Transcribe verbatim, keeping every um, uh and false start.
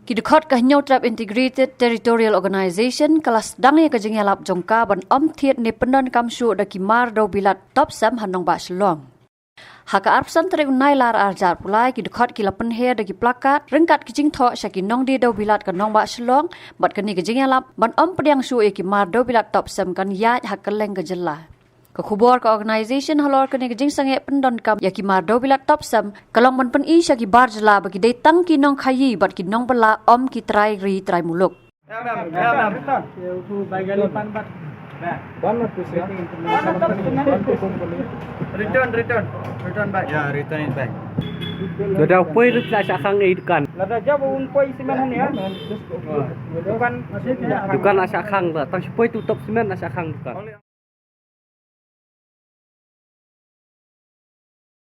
Ki dkhot ka Hynñiewtrep Integrated Territorial Organization ka la sdang ïa ka jingïalap jong ka ban ym thied ne pyndonkam shuh da ki mar dewbilat topsem ha nongbah Shillong. Ha ka arphew san tarik u Nailar arhajar arphew lai, ki dkhot ki la pynher da ki plakat ryngkat ki jingthoh sha ki nongdie dewbilat ka nongbah Shillong bad kane ka jingïalap ban ym pdiang shuh ïa ki mar dewbilat topsem kan ïaid ha kylleng ka jylla. Ka khubor ka organization halor kane ka jingsangeh pyndonkam ïa ki mar dewbilat topsem ka long ban pyni sha ki bar jylla ba ki dei tang ki nongkhaii bad ki nongbylla, ym ki trai ri trai muluk. Return, return, return back. Yeah, return it back. Lada u poi ruh la shah khang ei dukan. Lada jab un poi simen han ya. Dukan Dukan la shah khang la. Tang shu poi tu top simen la shah khang dukan.